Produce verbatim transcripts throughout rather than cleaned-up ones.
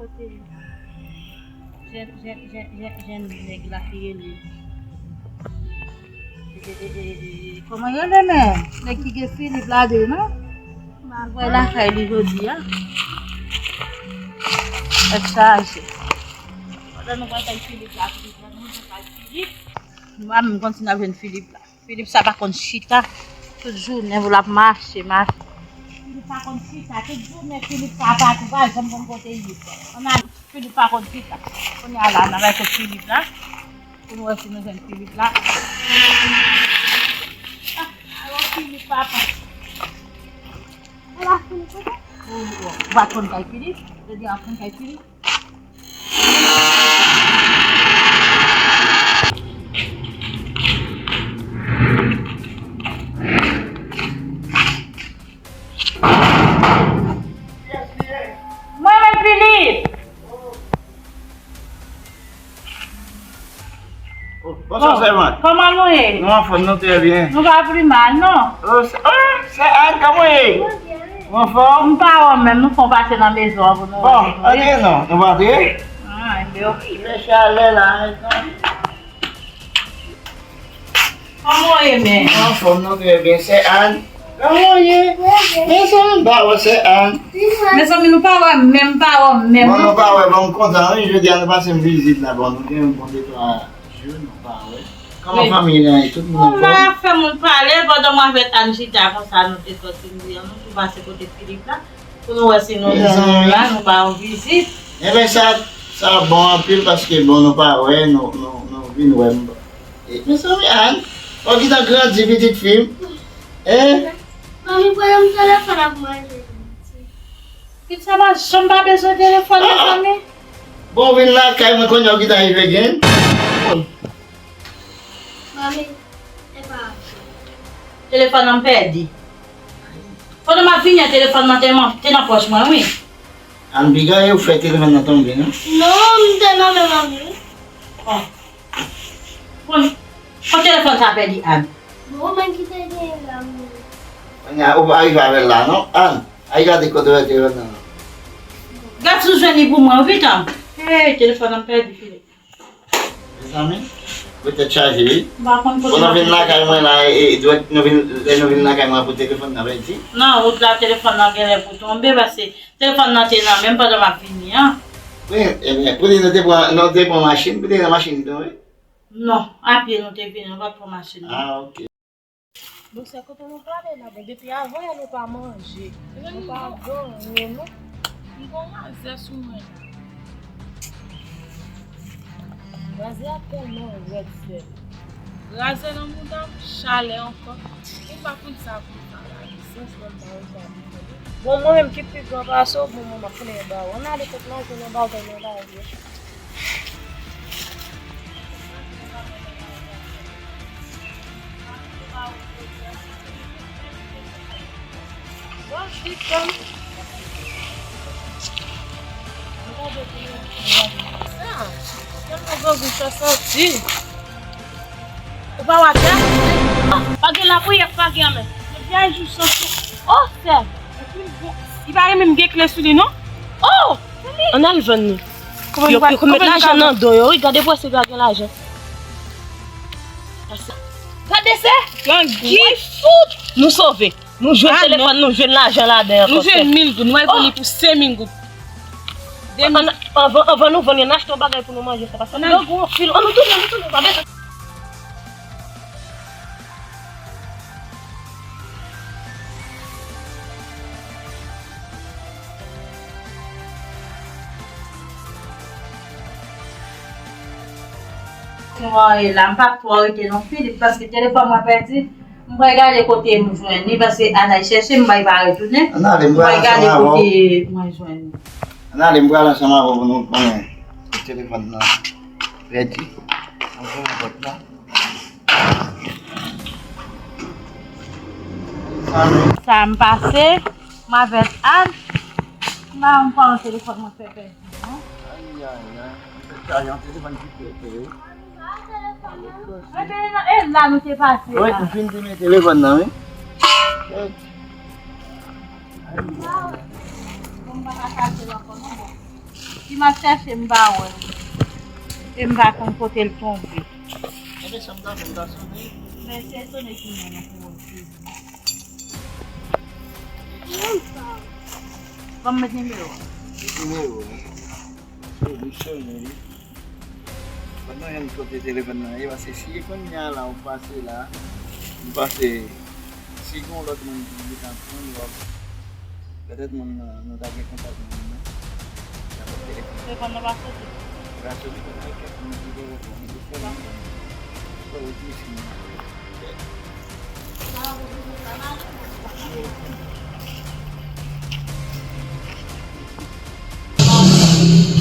Jèn, jèn, jèn, jèn, jèn nèg la ki rele. E, e, e, e, e, kòman rele men? Nèg ki gen Filip la de, non? Mwen wè lakay li jodi a. Tèt chaje. Pandan nou pral kay Filip la, Filip la, nou pral kay Filip. Nou pa menm konn si n ap jwenn Filip la. Filip sa pa konn chita. Tout jounen pou l ap mache, mache. Filip pa konn chita. Tout jounen Filip sa pa tou, pa janm konn kote l ye. Ann ale, Filip pa konn chita. Kounye a la, n a bay kot Filip la. Pou nou wè si nou jwenn Filip la. Ah, alò Filip, papa. Ala Filip, papa. Ou, ou, ou pa konn kay Filip? Jodi a, ou konn kay Filip? Mwen menm Filip! Oh, bonswa, sèvant. Kòman nou ye? Nou anfòm, nou trè byen. Nou pa pli mal, non? Oh, sè, oh, sè Ann, kòman w ye? Ou anfòm? M pa wè w menm, nou fè w pase nan mezon an pou nou wè. Bon, antre non, nou pa antre? Ah, enben, ok. Fè chalè la, mezanmi. Kòman w ye, men? Nou anfòm, nou trè byen, sè Ann. Kòman w ye? Mezanmi, m pa wè sè Ann. Mezanmi, nou pa wè menm, pa wè menm. Bon, nou pa wè, bon, m kontan, wi, jodi a nou pase m vizit la, bon, nou gen yon bon de twa jou, nou pa wè. Kòman fanmi an ye? Tout moun anfòm? Bon, m ap fè moun pale, pandan mwen avèk Ann chita konsa, nou te sòti, m di, ann nou tou pase kote Filip la. Pou nou wè si nou jwenn nou la, nou ba yon vizit. Enben, sa, sa bon anpil paske, bon, nou pa wè, nou, nou, nou vin wè m. E, mezanmi, Ann, w ap gentan grandi, pitit fi m. Hein? Manmi, pran yon telefòn ak manje. Pitit sa pa janm pa bezwen telefòn, mezanmi. Bon, w vin lakay mwen kounye a, w gentan rive gen. Manmi, e pa. Telefòn nan pèdi. Pandan m ap vini an, telefòn nan te nan, te nan pòch mwen, wi. Ann, piga e ou fè telefòn nan tonbe, non? Non, m te nan men manmi. Oh. Bon, kon telefòn sa pèdi, Ann? Bon, ou menm ki te genyen la, mwen. Kounye a, ou pa rive avè l la, non? Ann, al gade kote w wè telefòn nan. Gad si w jwenn li pou mwen, wi, tanm. Hey, telefòn nan pèdi, Filip. Mezanmi, ou tèt chaje, wi. M pa konn kote. Bon, nou vin lakay mwen la, e, e, dwèt, nou vin, lè nou vin lakay mwen pou telefòn nan pèdi. Nan wout la, telefòn nan genlè pou tonbe, paske telefòn nan te nan men m pandan m ap vini an. Wi, ebyen, poutèt nou te pran, nou te pran machin, poutèt nan machin li tonbe? Non, a pye nou te vini, nou pa t pran machin, non. Ah, ok. Bon, sè, kote nou prale la? Bon, depi avan yè nou pa manje. Nou pa dòmi, non. M gon razè sou mwen. Razè a tèlman rèd, sè. Razè nan mouda m, chalè ankò. M pa konn sa pou m fè la, li sans mwen m pa wè sa pou m fè. Bon, mwen menm ki pi gran pase w, bon, mwen m ap plenyen ba ou. Ann ale kot manje nan bagay nan lari. Sa, tèlman grangou sa santi. Ou pa wè atè? Pa gen lapriyè, pa gen anmè. Depi a jou santi. Oh, sè. Li pa gen menm gen kle sou li, non? Oh! Ann al jwenn li. Yo, yo met lajan nan do yo, wi, gade pou wè si yo gen lajan. Gade se. Gang ki fout. Nou sove. Nou jwenn telefòn, nou jwenn lajan ladan ankò. Nou jwenn mil goud, nou al vann li pou senk mil goud. Ann, anvan, anvan nou vann li, ann achte yon bagay pou nou manje, sa, paske yo gwo anpil. Ann nou tounen, nou tounen, pa bezwen. Mwen, e la, m p ap twò rete non, Filip, paske telefòn mwen pèdi. M pral gade kote m jwenn li, paske Ann al chèche m, m pa retounen. Ann ale, m pral gade kote mwen jwenn li. Ann ale, m pral ansanm avè w pou nou konnen telefòn nan pèdi. Ann fèmen pòt la. Sa m pase, m avèk Ann, m pa wè telefòn mwen fè pèdi, non. Ayayay, m fè chaje yon telefòn ki pèdi, wi. Enben, e la nou te pase a. Wi, m fin di men telefòn nan, wi. Bon, m pa ka chaje l ankò, non, bon. M ap chèche, m pa wè l. E m pa konn kote l tonbe. Ebyen, sa m ta fè, m ta sone. Men se sone ki mwen nan pou wè. Ban m met nimewo a. Nimewo a. Ou di sone wi. Pandan yon kote telefòn nan ye, paske si kounye a la ou pase la, ou pase, si gen yon lòt moun ki gentan pran l, w ap, petèt moun nan, nou ta gen kontak moun nan. Y ap ap telefòn. Telefòn nan pa soti. Li pa soti, kounye a kèk moun ki te reponn. Li fè moun. Fò ou di si moun.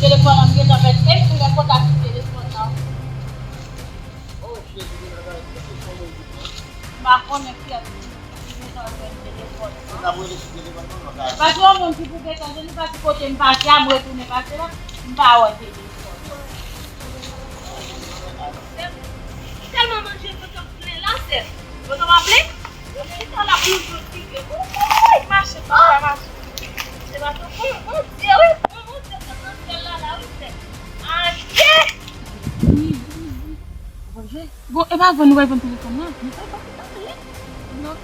Telefòn an gentan pèdi. E m gen kontak sou telefòn nan. Oh, Jezi, gen bagay, se kòman li ye? M pa konnen kiyès ki gentan jwenn telefòn nan. Patwon, moun ki pou gentan jwenn li, pati kote m pase a, m retounen pase la, m pa wè telefòn. Tèlman manje kote m plen la, sè. Kote m ap plen? Yo chita la pou yo di, "Ooh, mache, pa mache." Se pa tou, bon, bon Dye, wi, bon, bon Dye, se nan syèl la, la, wi, sè. Aye! Bon, e pa vann nou pral vann telefòn nan? Nou pral vann telefòn nan? Non.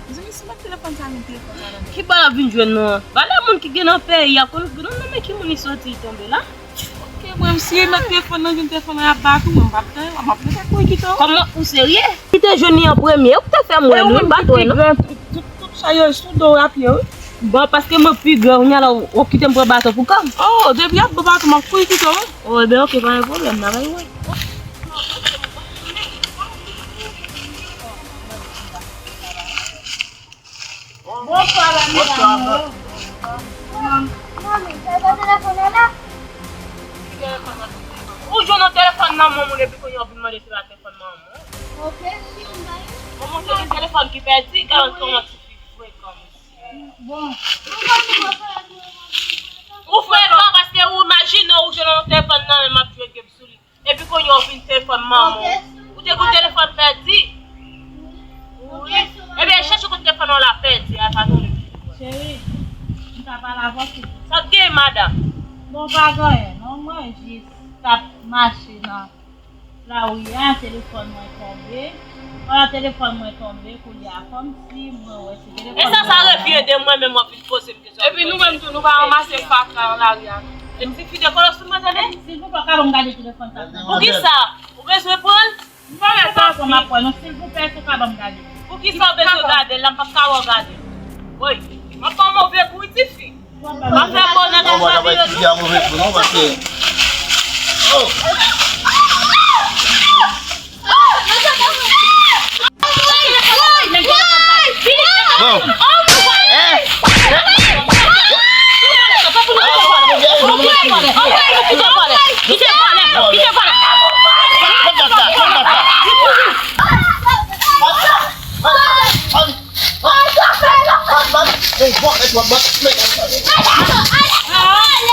Mezanmi, si m pa t telefòn sa, men telefòn sa la. Ki bò l ap vin jwenn nou an? Valè moun ki gen nan peyi a, konn nou nan men ki moun li soti, li tonbe la. Ok, mwen, si yo met telefòn nan, jwenn telefòn nan, y ap bat ou, mwen, m p ap tann, m ap rete kouri kite w. Kòman ou serye? Ki te jwenn li an premye, ou te fè m wè l, wi, m pa t wè, non. Tout, tout, tout sa yo sou do w apye, wi. Bon, paske mwen pi gran, kounye a la, w ap kite m pran baton pou kò m. Oh, depi y ap ban baton, m ap kouri kite w, wi. Oh, ebyen, ok, pa gen pwoblèm, n a bay wè. Bonswa, la medam yo. Manmi, sa e pa telefòn nan la? Ou jwenn yon telefòn nan men moun epi kounye a w vin mande si se pa telefòn manman w. Ok, si m bay. Bon, monchè, gen telefòn ki pèdi, gade kòman tifi frekan, mesye. Bon. Ou frekan paske ou imajine w jwenn yon telefòn nan men m ap jwe game sou li. Epi kounye a w vin telefòn manman w. Ou te gen telefòn pèdi? Wi. Ebyen, chèche kote telefòn an la pèdi a, pa nou. Cheri, m ka pale avè w, silvouplè? Sa k gen, madanm? Bon, pa gen anyen, non, mwen jis t ap mache nan lari a, telefòn mwen tonbe. Pandan telefòn mwen tonbe, kounye a, kòmsi mwen wè se telefòn mwen. E sa, sa refye de mwen menm w ap vin poze m kesyon. Epi nou menm tou, nou pa ranmase fatra nan lari a, non. E tifi de kolo sou mwen, tande? Silvouplè, w ka ban m gade telefòn sa? Poukisa? Ou bezwen pran l? M pa wè sa ankò, m ap wè, non, silvouplè, si w ka ban m gade. Poukisa w bezwen gade l la? M p ap ka wè w gade. Woy, m ap fè yon move kou, wi, tifi. M ap fè bonè nan lavi yo, non. Tifi a move kou, non, paske. Oh! Bon. Eh!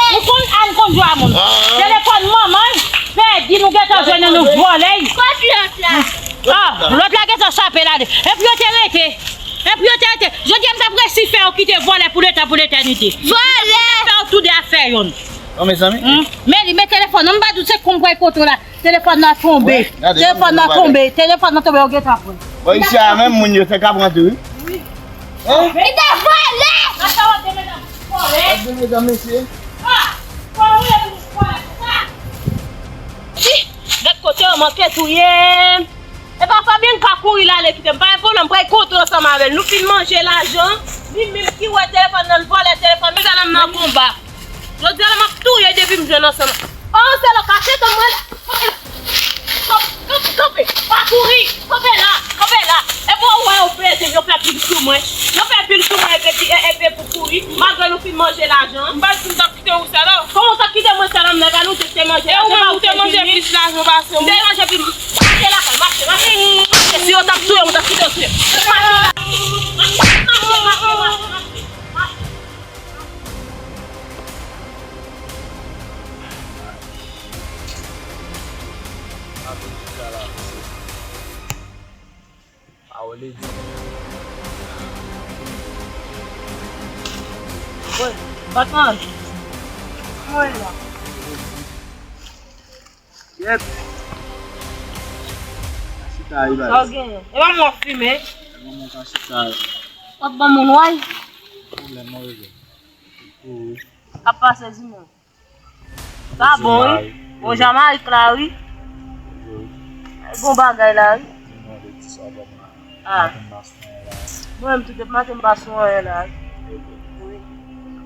Ou konn Ann konn jwe a moun. Telefòn manman l pèdi, nou gentan jwenn, nou vòlè l. Kot lòt la? Ah, lòt la gentan chape l ale. Epi yo te rete. Epi yo te rete. Jodi a m t ap resi fè yo kite vòlè pou letan, pou letènite. Vòlè! Fè yo toude ap fè yonn. Non, mezanmi. Hmm? Men li, men telefòn nan, m pa di w se konn pral kote w la. Telefòn nan tonbe. Telefòn nan tonbe. Telefòn nan tonbe, yo gentan pran. Bon, isi a menm moun yo te ka pran tou, wi. Hein? Li te vòlè! Gade medam, vòlè. Gade medam, mesye. Ah! Vòlè, vòlè, sa. Gad kote yo manke touye m. E pa Fabien ka kouri l ale kite m. Pa gen pwoblèm, m pral kontre ansanm avè l. Nou fin manje lajan. Li menm ki wè telefòn nan, l vòlè telefòn. Medam nan konba. Jodi a la, m ap touye depi m jwenn ansanm. Oh, se lè kache tann mwen la. Kanpe, kanpe, kanpe. Pa kouri. Kanpe la, kanpe la. E bon, ou wè yo peze, yo fè pil sou mwen. Yo fè pil sou mwen, epi, e, epi pou kouri. Malgre nou fin manje lajan. M pa di m t ap kite ou sèl, oh. Kòman w t ap kite mwen sèl, nèg a nou te manje lajan? E ou menm, ou te manje plis lajan pase m. M te manje plis. Mache lakay, mache, mache. Mache, si yo t ap touye m, ou t ap kite yo touye m. Mache la. Mache, mache, mache, mache, mache. Pawòl e di. Woy, Batman. Mwen la. Chita, wi, baz. Sa w genyen? E pa mwen w ap fimen? E pa mwen ka chita, wi. W ap ban moun wè? Pwoblèm mwen regle. Wi. K ap pase di mwen. Sa bon, wi. Bon, Jamaik la, wi. Wi. Bon bagay la, wi. Mwen mande ti sa ban mwen. Ah. Mwen menm tou depi maten m pa sou anyen la. Wi.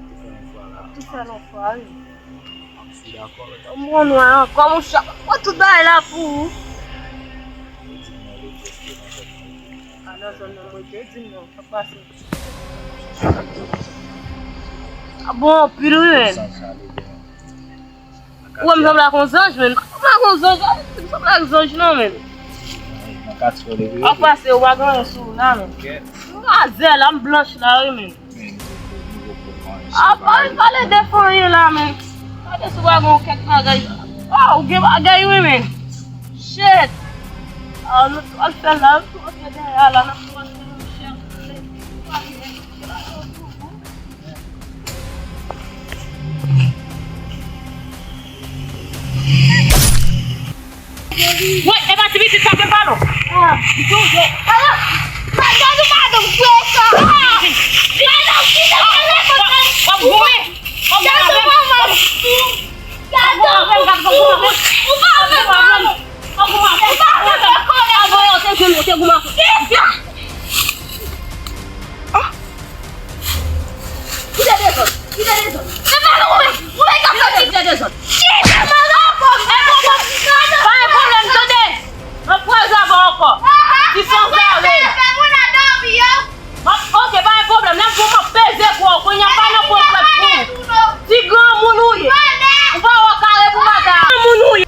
Tou fè yon fwa la. Tou fè yon fwa, wi. M konn wè ankò, monchè. Mwen tout bagay la pou ou. Ah, nan zòn nan mwen te di m non, sa k pase. Ah, bon, anpil wi, men. Ou wè m sanble ak yon zanj, men. M sanble ak yon zanj, m sanble ak zanj non, men. Nan katye w leve. Ap pase, ou pa gen anyen sou ou la, men. M gazè la, m blanch la, wi, men. Ap pale, pale de fanyen la, men. Gade si w pa gen yon kèk bagay. Ah, ou gen bagay, wi, men. Shit. Ah, nou t al fè la, nou t al fè dèyè la, nou t al fè yon chèf. Woy, e pa ti pitit sa ke balon. Ah, li tonbe. Ala, madanm, madanm, frè sa. Ah, madanm, kite mwen. W ap goumen. W ap goumen avè m. Gade manman. Gade manman. Ou pa avè m, madanm. W ap goumen avè m. Ou pa avè m, madanm. Ou te goumen avè m. Kite dezòd! Kite dezòd! Kite dezòd! Kite dezòd! Kite dezòd! Kite dezòd! Pa gen pwoblèm, tande! Mwen kraze avè w ankò! Ti sanzave! Mwen, oke, pa gen pwoblèm, lè m pran m ap peze kò w, kounye a pa nan pran frèt pou ou! Ti granmoun ou ye! Ou pa wè kare pou bata! Granmoun ou ye!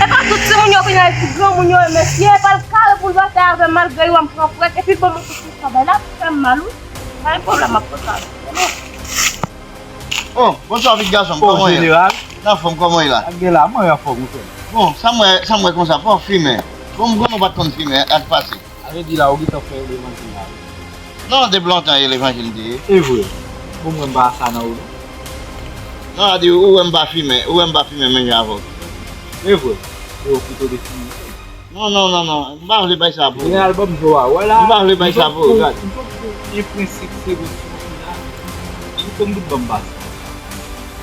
E pa tout timoun yo vin al di granmoun yo, e mesye, pa l kare pou l batay avè m, malgre yo wè m pran frèt, epi bon, mwen tout travay la, fè m mal, wi. Pa gen pwoblèm, m ap pran sa. Oh, bonswa, pitit gason m, kòman w ye? Jeneral. Nan fòm, kòman w ye la? Ak gen la, mwen anfòm, wi, frè. Bon, sa m wè, sa m wè konsa, pa w fimen. Bon, m konnen w pa t konn fimen, sa k pase? Sa vle di la, ou gentan fè levanjil la, wi. Non, depi lontan, e levanjil m te ye. E vre? Bon, mwen m pa sa nan ou, non. Non, sa di, ou wè m pa fimen, ou wè m pa fimen menm jan avè w. E vre? E ou pito de fimen. Non, non, non, non. M pa vle bay sa pou ou. Jeneral, ban m di w a, wè la. M pa vle bay sa pou ou, gad. M pran, m pran, m pran senk segonn sou fi la. Ou konn bout ban m pase.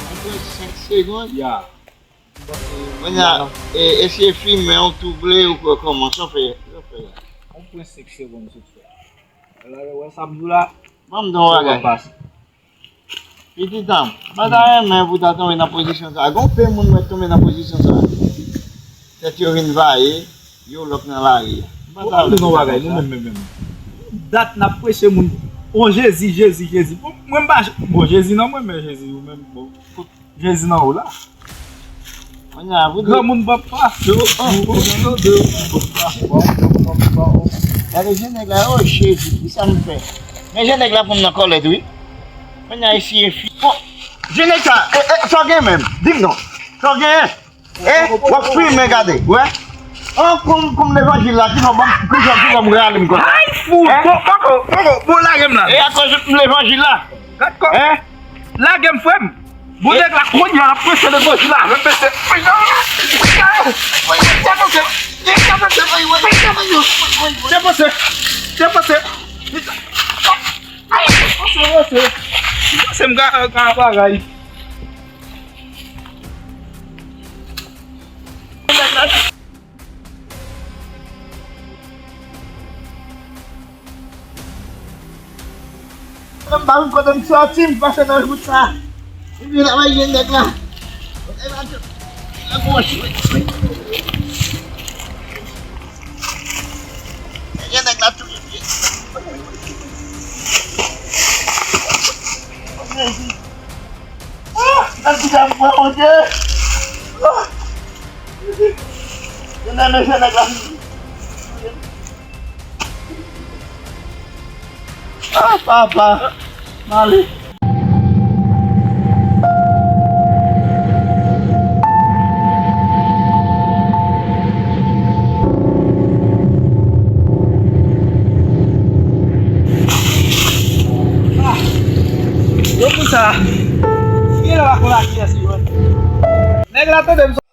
Ou pran senk segonn? Ya. Kounye a, e, eseye fimen, ou touble, ou kwè kòman, sa w fè, sa w fè la. Ou pran senk segonn sou fè. Wè sa m di w la. Ban m di w yon bagay. Pitit an m, m pa ta renmen pou ta tonbe nan pozisyon sa a. Gon pe moun mwen tonbe nan pozisyon sa a. Tèt yo vin vaye, yo lòk nan lari a. M pa ta renmen sa. Nou menm, menm, menm. Dat n ap preche moun. On Jezi, Jezi, Jezi. Bon, mwen m pa, bon, Jezi nan mwen, men Jezi ou menm, bon. Jezi nan ou la. Granmoun papa. Gade jennèg la, oh Jezi, kisa m fè? Men jennèg la pran m nan kòlèt, wi. Mwen a eseye fi. Bon, jennèg sa, e, e, sa w gen menm? Di m non. Sa w gen? E, w ap fimen gade, wè. An, koum, koum levanjil la, ki fè w ban m, ki fè, ki fè w rale m konsa? Ay, fou, bon, poko, poko, bon, lage m la. E akoz levanjil la. Gad kò. Hein? Lage m, frè m. Bon, nèg la, kounye a, l ap preche levanjil la. Mwen pete. Depanse. Depanse. Depanse. Depanse m ka, ka bagay. M pa konn kote m sòti, m pase nan wout sa. Epi la, mwen jwenn nèg la. Nèg la tou, la gòch. Gen nèg la touye pye. Ah, gad ki sa m pran, Bondye. Ah. Gen nèg, mesye, nèg la. Ah, papa. M ale. Sa. Gen lè w pa konn a kiyès li jwenn. Nèg la tande m